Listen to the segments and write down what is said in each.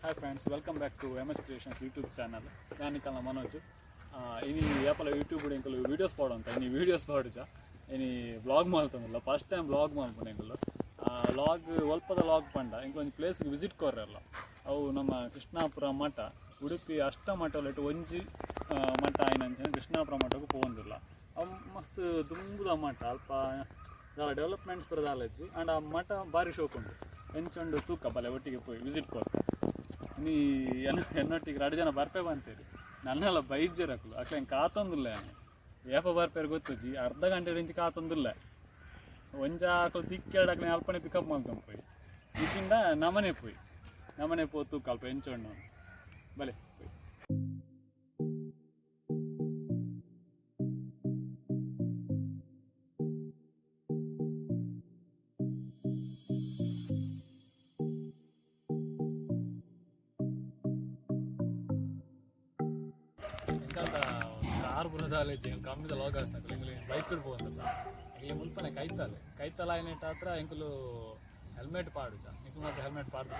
Hi friends, welcome back to M S creations YouTube channel. ಯಾನ್ ನಿಕಲ್ನ ಮನೋಜ್. ಇನಿ ಏಪಲ YouTube ಎಂಕುಲು ವೀಡಿಯೋಸ್ ಪಾಡೊಂತ, ಇನಿ ವೀಡಿಯೋಸ್ ಪಾಡುಜ, ಇನಿ ವ್ಲಾಗ್ ಮಲ್ತೊಂದುಲ್ಲ. ಫಸ್ಟ್ ಟೈಮ್ ವ್ಲಾಗ್ ಮಲ್ಪುನ ಎಂಕುಲು. ವ್ಲಾಗ್ ಒಲ್ಪದ ವ್ಲಾಗ್ ಪಂಡ ಎಂಕುಲು ಒಂಜಿ ಪ್ಲೇಸ್ಗೆ ವಿಸಿಟ್ ಕೊರ್ರೆಲ್ಲ. ಅವು ನಮ್ಮ ಕೃಷ್ಣಾಪುರ ಮಠ, ಉಡುಪಿ ಅಷ್ಟಮಠೊಲೆಟ್ ಒಂಜಿ ಮಠ ಆಯಿನಂಚನೆ ಕೃಷ್ಣಾಪುರ ಮಠಕ್ಕೆ ಪೋವೊಂದುಲ್ಲ. ಅವು ಮಸ್ತ್ ದುಂಬುದ ಮಠ, ಅಲ್ಪ ದಾಲ ಡೆವಲಪ್ಮೆಂಟ್ಸ್ ಪೂರ ದಾಲ ಇಜ್ಜಿ. ಆಂಡ ಆ ಮಠ ಬಾರಿ ಶೋಕುಂಡು, ಎಂಚುಂಡು ತೂಕ ಬಲೆ ಒಟ್ಟಿಗೆ ಪೋಯಿ ವಿಸಿಟ್ ಕೊರ್ಪ. ನೀ ಎನ್ನೊಟ್ಟಿಗೆ ರಡ್ಡ್ ಜನ ಬರ್ಪೆ ಬಂತೇರಿ, ನನ್ನೆಲ್ಲ ಬೈಜರ್ ಅಕ್ಲು ಅಕ್ಲೆ ಹೆಂಗೆ ಕಾತೊಂದುಲ್ಲ. ಯಾನ್ ಏಪ ಬರ್ಪೇರು ಗೊತ್ತುಜ್ಜಿ, ಅರ್ಧ ಗಂಟೆ ಇಂಚಿ ಕಾತೊಂದುಲ್ಲ. ಒಂಜ ಅಕ್ಲು ತಿಕ್ಕೇಡ್ ಅಕ್ಲೆ ಅಲ್ಪನೆ ಪಿಕಪ್ ಮಲ್ತೊಂದು ಪೋಯಿ, ಇಚಿಂದ ನಮನೆ ಪೋಯಿ ನಮನೆ ಪೋ ತೂಕ ಅಲ್ಪ ಎಂಚುಂಡು ಬಲೆ ಪೋಯಿ. ಕಾರ್ ಬುರದಾಲೆ ಕಮ್ಮಿದ ಲಾಗ್ ಎಂಗ್ಲಿ ಬೈಕ್ ಪೋವಂತಲ್ಲ. ಎಂಗ್ಲಿ ಮುಲ್ಪನೆ ಕೈತಾಲೆ ಕೈತಾಲ ಆಯ್ನೆಟ್ ಹತ್ರ ಎಂಕುಲು ಹೆಲ್ಮೆಟ್ ಪಾಡುಜ, ನಿಕ್ಲು ಮಾತ್ರ ಹೆಲ್ಮೆಟ್ ಪಾಡ್ದು.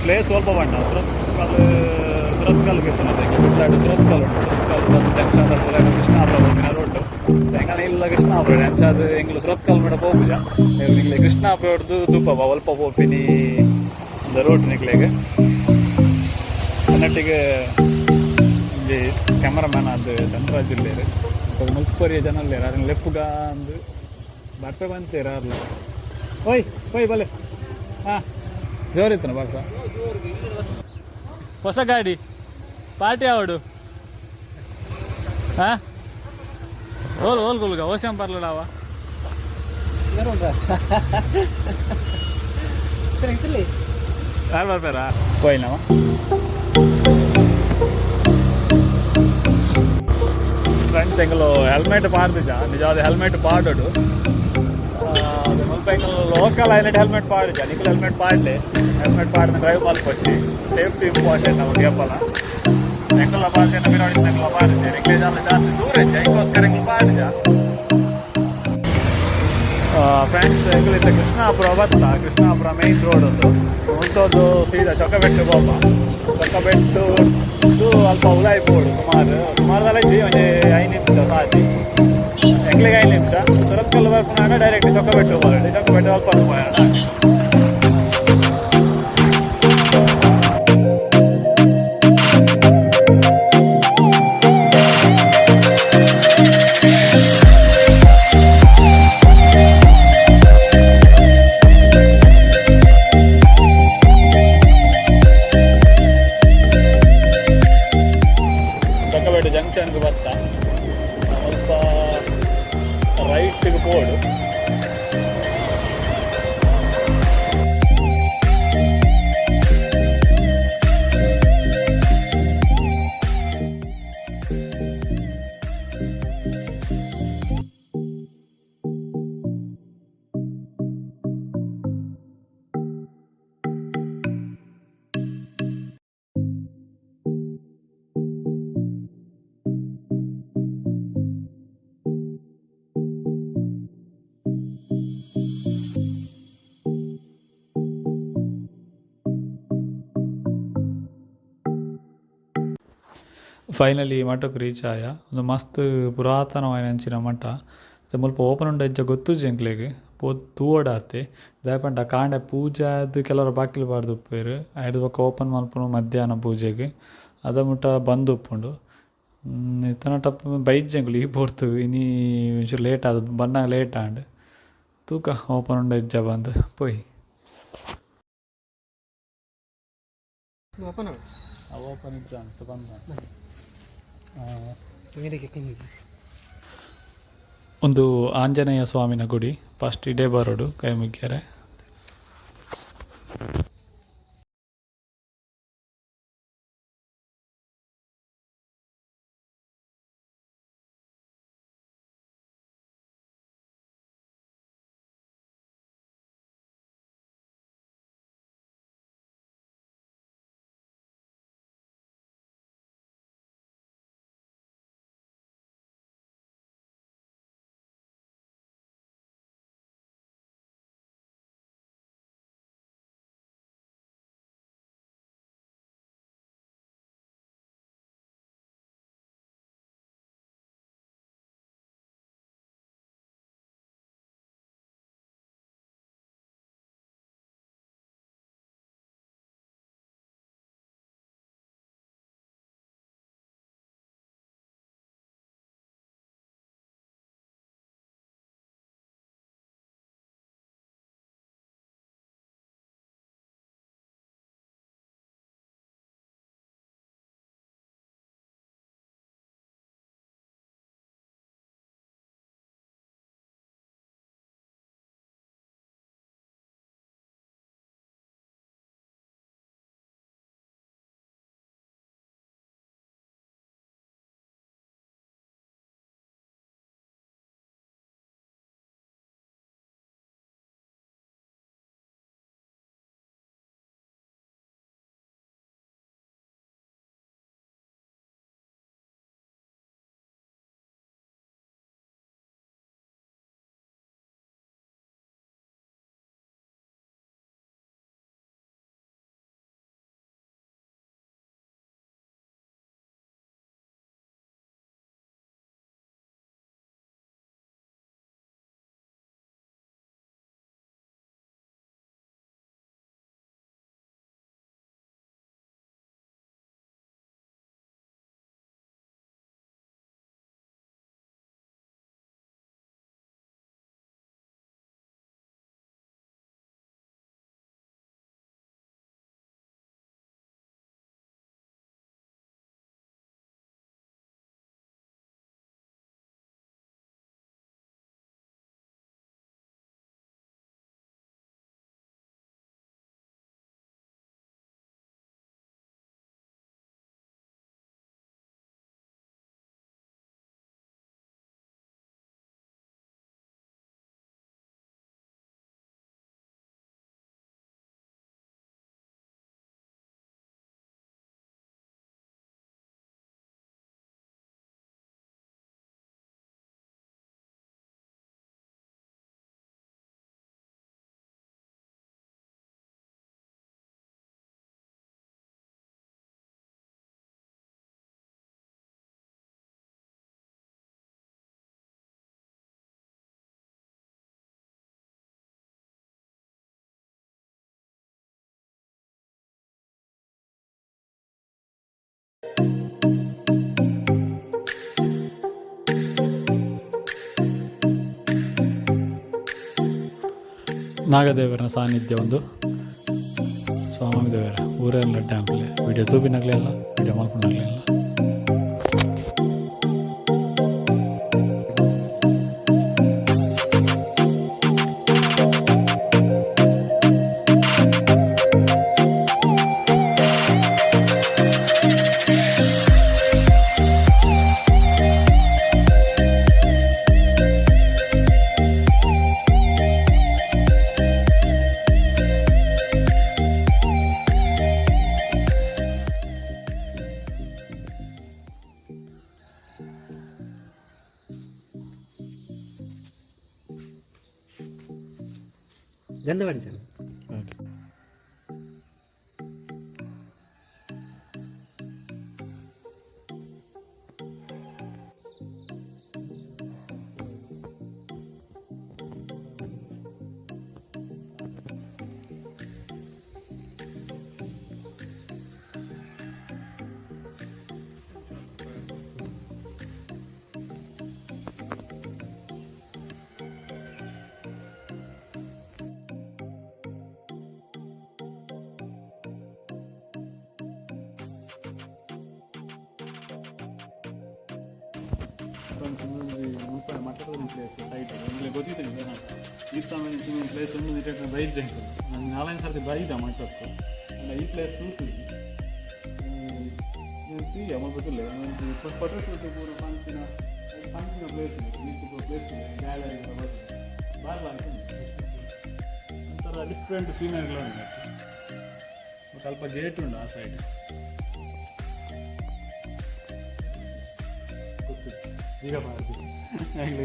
ಪ್ಲೇಸ್ ಸ್ವಲ್ಪ ಬಂಡ ಸುರತ್ಕಲ್, ಸುರತ್ಕಲ್ ಕುಡ್ಲಾಡು ಸುರತ್ಕಲ್ ಉಂಟು. ಸುರತ್ಕಲ್ ಜಂಕ್ಷನ್ ಕೃಷ್ಣಾಪುರ ಹೋಗಿನ ರೋಡ್ ಎಂಗಲ ಇಲ್ಲ ಕೃಷ್ಣಾಪುರ ಅಂಚಾದ್ ಎಂಗ್ಲು ಸುರತ್ಕಲ್ ಮೇಡ ಪೋಪುಜ. ನಿಕ್ಲೆ ಕೃಷ್ಣಾಪುರ ಹೊಡ್ದು ತೂಪ ಒಲ್ಪ ಪೋಪಿನಿ ರೋಡ್ ನಿಕ್ಲೆಗ್. ಕನ್ನಟ್ಟಿಗೆ ಒಂಜಿ ಕ್ಯಾಮರಾಮ್ಯಾನ್ ಆದ್ ಧನರಾಜ್ ಉಲ್ಲೇರು, ಮುಲ್ಪರಿಯ ಜನ ಉಲ್ಲೇರು. ಅದನ್ನ ಲೆಪ್ಪುಗ ಅಂದು ಬರ್ಪೆ ಬಂತೇರು ಅರ್ಲ. ಓಯ್ ಓಯ್ ಬಲೆ ಹಾಂ ಜೋರಿತ್ತನ ಬಾಸ ಹೊಸ ಗಾಡಿ ಪಾರ್ಟಿ ಆವಡು. ಹಾಂ ಓಲ್ ಓಲ್ ಗುಲ್ಗ ಓಶಂ ಬರ್ಲಡಾವ ಯಾರು ಬರ್ಬೇರಾ ಪೋಯಿನವ. ಫ್ರೆಂಡ್ಸ್ ಎಂಕುಲು ಹೆಲ್ಮೆಟ್ ಪಾಡ್ದುಜ, ನಿಜವಾದ ಹೆಲ್ಮೆಟ್ ಪಾಡೋಡು. ಮುಲ್ಪ ಎಂಕುಲು ಲೋಕಲ್ ಐಲೆಟ್ ಹೆಲ್ಮೆಟ್ ಪಾಡುಜ, ನಿಕುಲು ಹೆಲ್ಮೆಟ್ ಪಾಡ್ಲೆ. ಹೆಲ್ಮೆಟ್ ಪಾಡ್ದು ಡ್ರೈವ್ ಮಲ್ಪೊಚ್ಚಿ, ಸೇಫ್ಟಿ ಇಂಪಾರ್ಟೆಂಟ್ ನಮಗೆ ಏಪಲ. ಎಂಕುಲ ಪಾಡ್ದೆ ಪಿರಾಡಿ ಎಂಕುಲ ಪಾಡುಜೆ, ಎಂಕ್ಲೆ ಜಾಲ ಜಾಸ್ತಿ ದೂರ ಇಜ್ಜ, ಐಕೋಸ್ಕರ ಎಂಕುಲು ಪಾಡುಜ. ಫ್ರೆಂಡ್ಸ್ ಎಂಕುಲು ಇತ್ತೆ ಕೃಷ್ಣಾಪುರ ಬತ್ತ, ಕೃಷ್ಣಾಪುರ ಮೈನ್ ರೋಡ್ ಒಂದು ಉಂಟೋದು ಸೀದಾ ಚೊಕ್ಕಬೆಟ್ಟು ಬೋಪ. ಚೊಕ್ಕಬೆಟ್ಟು ಅಲ್ಪ ಉಲಾಯಿ ಬೋಡು ಸುಮಾರು ಸುಮಾರು ಇಜ್ಜಿ, ಒಂಜಿ 5 ನಿಮಿಷ ಸಾದಿ ಎಂಕ್ಲೆಗ್ 5 ನಿಮಿಷ. ಸುರತ್ಕಲ್ ಬರ್ಪುನಾಗ ಡೈರೆಕ್ಟ್ ಚೊಕ್ಕಬೆಟ್ಟು ಬೋಡು, ಚೊಕ್ಕಬೆಟ್ಟು ಅಲ್ಪ ಪೋಯೋಣ. ಚೊಕ್ಕಬೆಟ್ಟು ಜಂಕ್ಷನ್ಗೆ ಬತ್ತ ಸ್ವಲ್ಪ ರೈಟ್ಗೆ ಬೋಡು. ಫೈನಲಿ ಮಠಕ್ಕೆ ರೀಚ್ ಆಯ. ಒಂದು ಮಸ್ತ್ ಪುರಾತನವಾಯಿನ ಅಂಚಿನ ಮಠ. ಮುಲ್ಪ ಓಪನ್ ಉಂಡು ಇಜ್ಜ ಗೊತ್ತುಜ್ಜಿ ಎಂಕ್ಲೆಗ್, ಪೋದು ತೂವೊಡಾತೆ. ದಾಯೆ ಪಂಡ ಕಾಂಡೆ ಪೂಜೆ ಆದ್ ಕೆಲವರು ಬಾಕಿಲ್ ಪಾಡ್ದು ಉಪ್ಪುವೆರ್, ಐಡ್ದ್ ಬೊಕ್ಕ ಓಪನ್ ಮಲ್ಪುನು ಮಧ್ಯಾಹ್ನ ಪೂಜೆಗ್, ಅದ ಮುಟ ಬಂದ್ ಉಪ್ಪುಂಡು. ಇತ್ತನಟ ಬೈಜ್ಜಿ ಎಂಕುಲು ಈ ಪೊರ್ತು, ಇನಿ ಒಂಚೂರು ಲೇಟ್ ಆದ್ ಬನ್ನಗ ಲೇಟ್ ಆಂಡ್. ತೂಕ ಓಪನ್ ಉಂಡ ಇಜ್ಜ ಬಂದ್ ಪೋಯಿ. ಓಪನ್ ಓಪನ್ ಇಜ್ಜ ಅಂತ ಬಂದ. ಒಂದು ಆಂಜನೇಯ ಸ್ವಾಮಿನ ಗುಡಿ, ಫಸ್ಟ್ ಇಡೇ ಬರೋಡು ಕೈ ಮುಗ್ಯರೆ. ನಾಗದೇವರ ಸಾನ್ನಿಧ್ಯ ಒಂದು ಸ್ವಾಮಿ ದೇವರ ಊರೆಲ್ಲ ಡ್ಯಾಂಪ್ಲೆ ವಿಡಿಯೋ ತೂಪಿನಾಗಲಿಲ್ಲ, ವಿಡಿಯೋ ಮಲ್ಪನಾಗಲಿಲ್ಲ. ಗಂಧ പഠിച്ചാണ്. ಮುಲ್ಪ ಮಠದ ಪ್ಲೇಸ್ ಸೈಡ್ ಎಂಗ್ಲೆ ಗೊತ್ತಿತ್ತು ಜನ. ಈ ಸಮಯ ಸುಮ್ಮನೆ ಪ್ಲೇಸ್ ಒಂದು ನಿಟ್ಟೆ ಬೈದ್ ಜಂಕು ನಾನು ನಾಲ್ಕು ಸರ್ತಿ ಬೈದ ಮಠಕ್ಕೆ. ಅಂಡ ಈ ಪ್ಲೇಸ್ ತೂತು ತೀಯ ಮುಲ್ಪ ತುಲ್ಲೆ ಒಂಜಿ ಫೋಟೋ ಶೂಟ್ ಪೂರ ಪಂಪಿನ ಪಂಪಿನ ಪ್ಲೇಸ್ ಮಿತ್ತ್ ಪ್ಲೇಸ್ ಗ್ಯಾಲರಿ ಪೂರ ಬರ್ತದೆ. ಬಾರ್ಲ ಒಂಥರ ಡಿಫ್ರೆಂಟ್ ಸೀನರಿಗಳು ಉಂಟು. ಸ್ವಲ್ಪ ಗೇಟ್ ಉಂಟು ಆ ಸೈಡ್. ಈಗ ಬಾರ್ದು ಆಗಲಿ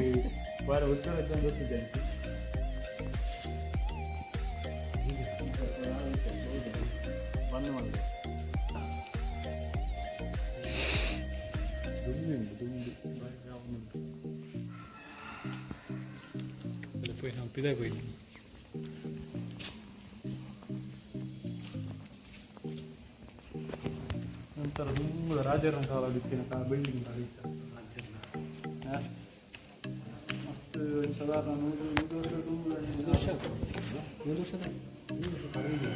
ಬಾರ ಉತ್ತರ ಗೊತ್ತಿದೆ. ಬಂದ್ ಮಾಡಿದೆ. ದುಂಬಿ ಉಂಟು, ದುಂಬಿ ಬಾರಿ ಉಂಟು. ಅಲ್ಲಿ ಪೋಯಿ ನಾವು ಪಿದಾಯ್ ಪೋಯಿ. ನಂತರ ದುಂಬುದ ರಾಜರ ಕಾಲದ ಇತ್ತಿನ ಬಿಲ್ಡಿಂಗ್ ಇತ್ತು. ಮಸ್ತ್ ಒಂದು ಸಾಧಾರಣ 100 100 ವರ್ಷ ದುಂಬು. 100 ವರ್ಷ, 100 ವರ್ಷದ ಕಡಿಮೆ.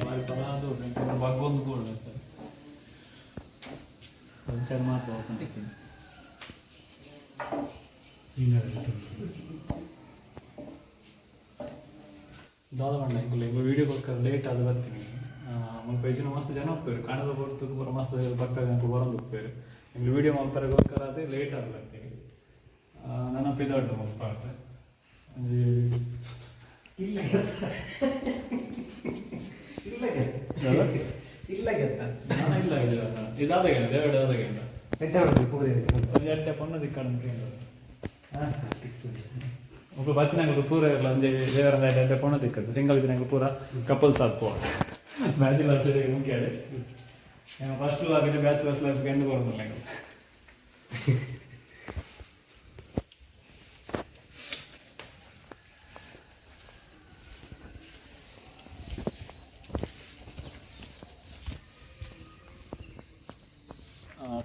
ಬಾರಿ ಪರಾದ ಬಗ್ಗೊಂದು ಕೂಡ ಒಂದು ಸೈಡ್ ಮಾತ್ರ ಓಪನ್. ದಾದ ಪಂಡ ಎಂಕುಲು ಎಂಕುಲು ವೀಡಿಯೋಗೋಸ್ಕರ ಲೇಟ್ ಆದ್ ಬರ್ತೀನಿ. ಮುಲ್ಪ ಹೆಚ್ಚಿನ ಮಸ್ತ್ ಜನ ಹೋಗ್ತಾರೆ ಕಾಣದ ಪೊರ್ತುಗು ಪೂರ ಮಸ್ತ್ ಭಕ್ತರು ಎಂಕುಲು ಬರೊಂದು ಉಪ್ಪುವೆರ್. ಎಂಕುಲು ವೀಡಿಯೋ ಮಲ್ಪರೆಗೋಸ್ಕರ ಆದ್ ಲೇಟ್ ಆದ್ ಬರ್ತೀನಿ. ನನ ಪಿದಾಡ್ಡು ಮುಲ್ಪ ಅರ್ಥ ಒಂಜಿ. ಇಲ್ಲ ಇಲ್ಲ ಇಲ್ಲ ಗೆತ್ತ. ನಾನು ಇಲ್ಲ ಇಲ್ಲ ಇದಾದ ದೇವಡ ದಾದ ಗೆಂಡ. ಎಂತ ಮಾಡೋದು ಪೂರ? ಒಂಜಿ ಅಟ್ಟೆ ಪೊಣ್ಣು ದಿಕ್ಕಡ ಒಬ್ಬ ಬತ್ತಿನಂಗ್ಲು ಪೂರ ಇರಲ್ಲ. ಒಂಜಿ ದೇವರ ಅಡ್ಡೆ ಪೊಣ್ಣು ದಿಕ್ಕದು. ಸಿಂಗಲ್ ಇದ್ದಿನಂಗ್ಲು ಪೂರ ಕಪಲ್ಸ್ ಆದ್ ಪೋವಡ್. ಬ್ಯಾಚುಲರ್ಸ್ ಮುಖ್ಯ. ಫಸ್ಟ್ ಆಗಿದೆ ಬ್ಯಾಚುಲರ್ಸ್ ಲೈಫ್ ಎಂಡ್ ಬರೋದಿಲ್ಲ ಎಂಕುಲು.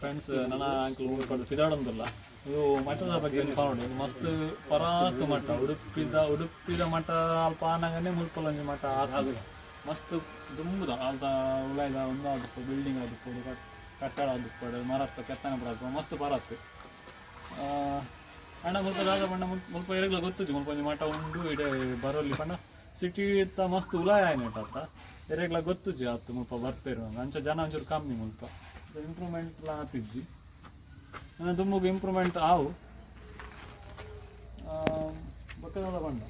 ಫ್ರೆಂಡ್ಸ್ ನನ್ನ ಅಂಕಲ್ ಊರು ಪಿದಾಡೊಂದಿಲ್ಲ. ಇದು ಮಠದ ಬಗ್ಗೆ ಪನೊಡು. ಮಸ್ತ್ ಪರಾತ್ ಮಠ, ಉಡುಪಿದ ಉಡುಪಿದ ಮಠ ಅಲ್ಪ ಆನಗನೆ ಮುಲ್ಪಲೊಂಜಿ ಮಠ ಆತು ಮಸ್ತ್ ದುಂಬುದ ಅಲ್ತ ಉಲಾಯ್ದ ಒಂದು ಆದುಪ್ಪು ಬಿಲ್ಡಿಂಗ್ ಆದುಪ್ಪು, ಕಟ್ಟಡ ಆದುಪ್ಪಡು, ಮರತ್ತ ಕೆತ್ತನೆ ಪೂರ ಮಸ್ತ್ ಪರಾತ್. ಅಣ್ಣ ಮುಲ್ಪ ದಾದ ಪಂಡ ಮುಲ್ಪ ಎರೆಗ್ಲ ಗೊತ್ತುಜ್ಜಿ ಮುಲ್ಪ ಒಂಜಿ ಮಠ ಉಂಡು ಇಡೆ ಬರೋಲಿ ಪಂಡ ಸಿಟಿ ಇತ್ತ ಮಸ್ತ್ ಉಲಾಯ ಆಯ್ನಟ ಅತ್ತ ಎರೆಗ್ಲ ಗೊತ್ತುಜ್ಜಿ ಆತು ಮುಲ್ಪ ಬರ್ಪೇರು ಅಂಚ ಜನ ಒಂಚೂರು ಕಮ್ಮಿ ಮುಲ್ಪ ಇಂಪ್ರೂವ್ಮೆಂಟ್ಲ ಆತಿಜ್ಜಿ. ದುಂಬುಗು ಇಂಪ್ರೂವ್ಮೆಂಟ್ ಆವು. ಬೊಕ್ಕದ ಪಂಡ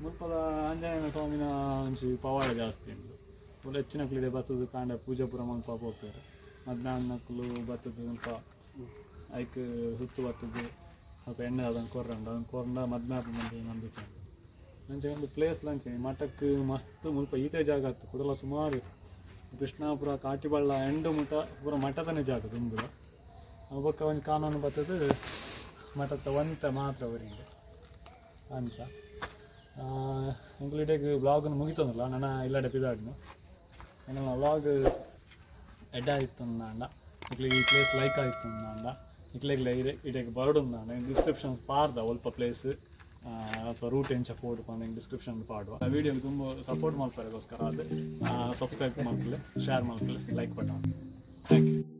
ಮುಲ್ಪದ ಆಂಜನೇಯ ಸ್ವಾಮಿನ ಒಂಜಿ ಪವಾಡ ಜಾಸ್ತಿ ಉಂಡು. ಮುಲ್ಪ ಹೆಚ್ಚಿನಕ್ಲು ಬತ್ತದು ಕಾಂಡೆ ಪೂಜೆ ಪೂರ ಮಲ್ಪ ಪೋಪೆರ್. ಮಧ್ಯಾಹ್ನಕ್ಲು ಬತ್ತದು ಮುಲ್ಪ ಐಕ್ ಸುತ್ತು ಬತ್ತದು ಸ್ವಲ್ಪ ಎಣ್ಣೆ ಅದನ್ನು ಕೊರ್ರಂಡ ಅದನ್ನು ಕೊರಂಡ ಮದ್ಮೆ ಆಪುಂಡು ನಂಬಿಕೆ ಉಂಡು. ಅಂಚೆ ಒಂದು ಪ್ಲೇಸ್ ಅಂಚೆ ಮಠಕ್ಕೆ ಮಸ್ತ್ ಮುಲ್ಪ ಈತೆ ಜಾಗ ಆತು ಕುಡಲ ಸುಮಾರು ಕೃಷ್ಣಾಪುರ ಕಾಟಿಬಳ್ಳ ಎಂಡು ಮುಟ ಪೂರ ಮಠದನೇ ಜಾಗ ದುಂಬುದ. ಬೊಕ್ಕ ಒಂಜಿ ಕಾನೂನು ಬತ್ತದು ಮಠತ್ತ ಒಂತೆ ಮಾತ್ರ ಒರಿಂಡು ಅಂಚ. ಎಂಕುಲು ಇಡೆಗ್ ಬ್ಲಾಗನ್ನು ಮುಗಿತೊಂದಿಲ್ಲ ನನ್ನ ಇಲ್ಲಡೆ ಪಿದಾಡ್ನು. ಎಂಕಲ್ನ ವ್ಲಾಗ್ ಎಡ್ಡ ಆಯಿತ್ತು ಅಂಡ ನಿಕ್ಲೆಗ್ ಈ ಪ್ಲೇಸ್ ಲೈಕ್ ಆಯಿತ್ತು ಅಂಡ ನಿಕ್ಲೆಗ್ಲ ಇಡೆ ಇಡೆಗ್ ಬರೊಡುಂದಾಂಡ ಡಿಸ್ಕ್ರಿಪ್ಷನ್ ಪಾರ್ದ ಒಲ್ಪ ಪ್ಲೇಸ್ ಅಥವಾ ರೂಟ್ ಎಂಚ ಪೋಡು ಪಂದ್ ಡಿಸ್ಕ್ರಿಪ್ಷನ್ ಪಾಡುವ. ವೀಡಿಯೋ ತುಂಬ ಸಪೋರ್ಟ್ ಮಲ್ಪರೆಗೋಸ್ಕರ ಅದು ಸಬ್ಸ್ಕ್ರೈಬ್ ಮಲ್ಪಲೆ, ಶೇರ್ ಮಲ್ಪಲೆ, ಲೈಕ್ ಬಟನ್. Thank you.